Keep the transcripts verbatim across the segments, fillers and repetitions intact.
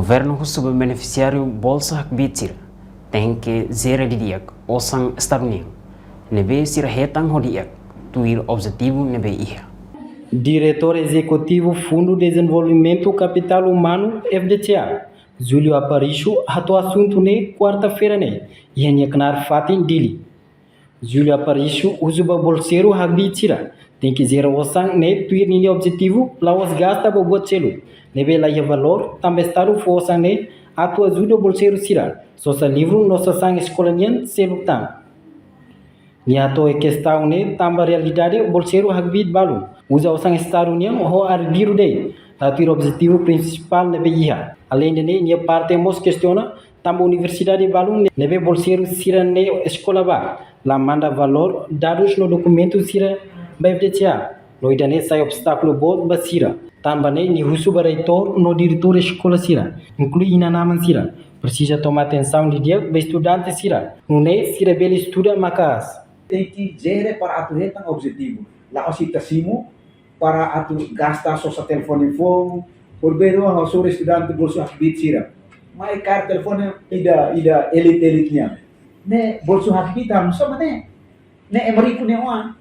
Governu husu ba benefisiáriu bolsa hakbiit sira tenke jere didi'ak osan Estadu nian ne'ebé sira hetan ho di'ak, tuir objetivu ne'ebé iha. Diretór Ezekutivu Fundu Dezenvolvimentu Kapitál Umanu, F D C A, Júlio Aparício, hato'o asuntu ne'e kuarta-feira ne'e iha nia knaar fatin Dili. Júlio Aparício husu ba bolseiru hakbiit sira tenke jere osan ne'e tuir ninia objetivu, la'ós gasta ba buat seluk ne'ebé la iha valór, tanba Estadu fó osan ne'e atu ajuda bolseiru sira sosa livru no sasán eskola nian seluk tan. Nia hato'o kestaun ne'e tanba realidade bolseiru hakbiit balun uza osan Estadu nian ho arbiru de'it, la tuir objetivu prinsipál ne'ebé iha. Aleinde ne'e, nia parte mós kestiona tanba universidade balun ne'ebé bolseiru sira ne'e eskola ba la manda valór, dadus no dokumentu sira ba F D C A. No ida-ne'e sai obstákulu boot ba sira. Tanba ne'e nia husu ba reitór no diretór eskola sira, inklui inan-aman sira, presiza toma atensaun didi'ak ba estudante sira, nune'e sira bele estuda maka'as. Tenke jere para atu hetan objetivu. La'ós ita simu para atu gasta sosa telefone foun, porberu ha'u sura estudante bolsu hakbiit sira. Mai kaer telefone ida, ida elite-elite nian. Ne'e bolsu hakbiit anu sama ne'e. Ne'e ema riku nia oan.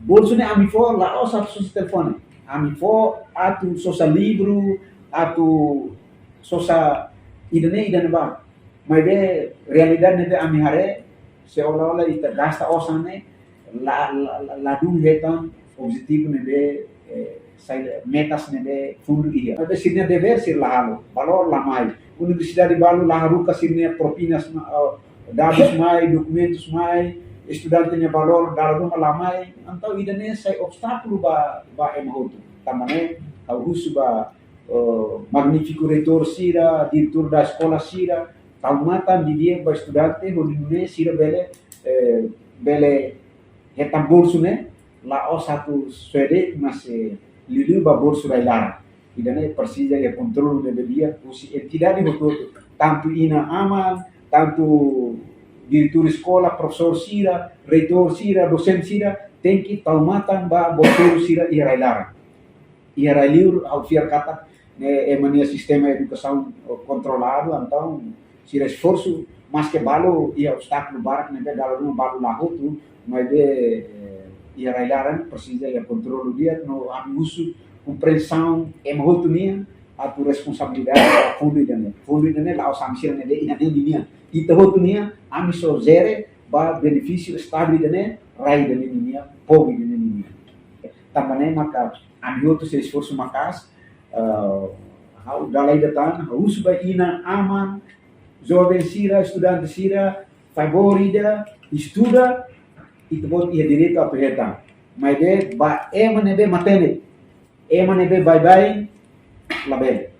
Bolsu ne'e ami fó la'ós atu sosa telefone. Ami fó atu sosa livru, atu sosa ida-ne'e, ida-ne'ebá. Maibé realidade ne'ebé ami haree, seolah-olah ita gasta osan ne'e la, la, la, ladún hetan objetivu ne'ebé, eh, sai metas ne'ebé fundu iha. Maibé sira-nia devér sira la halo, valór la mai. Universidade balu la haruka sira-nia propinas ma-, eh, dadus mai, dokumentus mai, estudante nia valór dala ruma la mai. Entaun ida-ne'e sai obstákulu ba, ba ema hotu. Tanba ne'e ha'u husu ba, eh, magnífiku reitór sira, diretór da eskola sira, tau matan didi'ak ba estudante, hodi nune'e sira bele, eh, bele hetan bolsu ne'e, la'ós atu suede, mas, eh, liuliu ba bolsu rai-laran. Ida-ne'e presiza iha kontrolu ne'ebé di'ak husi entidade hotu-hotu, tantu inan-aman, tantu diretór eskola, profesór sira, reitór sira, dosente sira, tenke tau matan ba bolseiru sira iha rai-laran. Iha rai-liur, ha'u fiar katak ne'e ema nia sistema edukasaun, eh, kontroladu, entaun sira esforsu, maske balu iha obstákulu barak ne'ebé dala ruma balu la hotu, maibé, eh, iha rai-laran presiza iha kontrolu di'ak no ami husu komprensaun ema hotu nian atu responsabilidade ba fundu ida-ne'e. Fundu ida-ne'e la'ós ami sira-ne'e de'it, ida-ne'e ninian. Ita hotu nian, ami só jere ba benefísiu Estadu ida-ne'e, rai ida-ne'e ninian, povu ida-ne'e ninian. Tanba ne'e maka ami hotu sei esforsu maka'as, eh, ha'u dala ida tan, ha'u husu ba inan-aman, joven sira, estudante sira, favór ida, estuda, ita-boot iha direitu atu hetan. Maibé ba ema ne'ebé matenek, ema ne'ebé baibain, labele.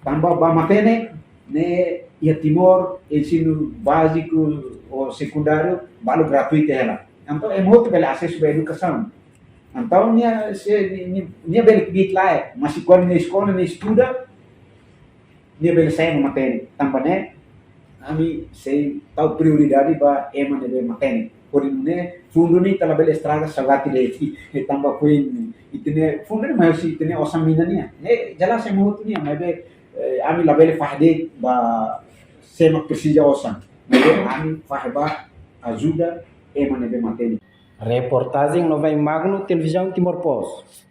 Tanba ba matenek ne'e iha Timor, ensinu báziku ou sekundáriu, balu gratuitu hela. Entaun, ema hotu bele asesu ba edukasaun. Entaun, nia, se, nia, nia, nia bele kbiit lae, mas kuandu nia eskola, nia estuda, nia bele sai ema matenek. Tanba ne'e, ami sei tau prioridade ba ema ne'ebé matenek. Hodi nune'e fundu ne'e ita labele estraga saugati de'it. Tanba foin ita-nia fundu ne'e mai husi ita-nia osan mina nian. Ne'e jelas ema hotu nian, maibé, eh, ami labele fahe de'it ba sé mak presiza osan. Maibé ami fahe ba ajuda ema ne'ebé matenek. Reportajen Novain Magno, Televizaun Timor Post.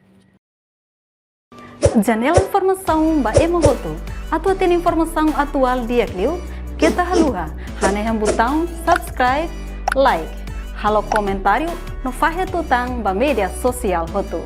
Janela informasaun ba ema hotu. Atu hatene informasaun atuál di'ak liu, keta haluha hanehan butaun subscribe, like, halo komentáriu no fahe tutan ba média sosiál hotu.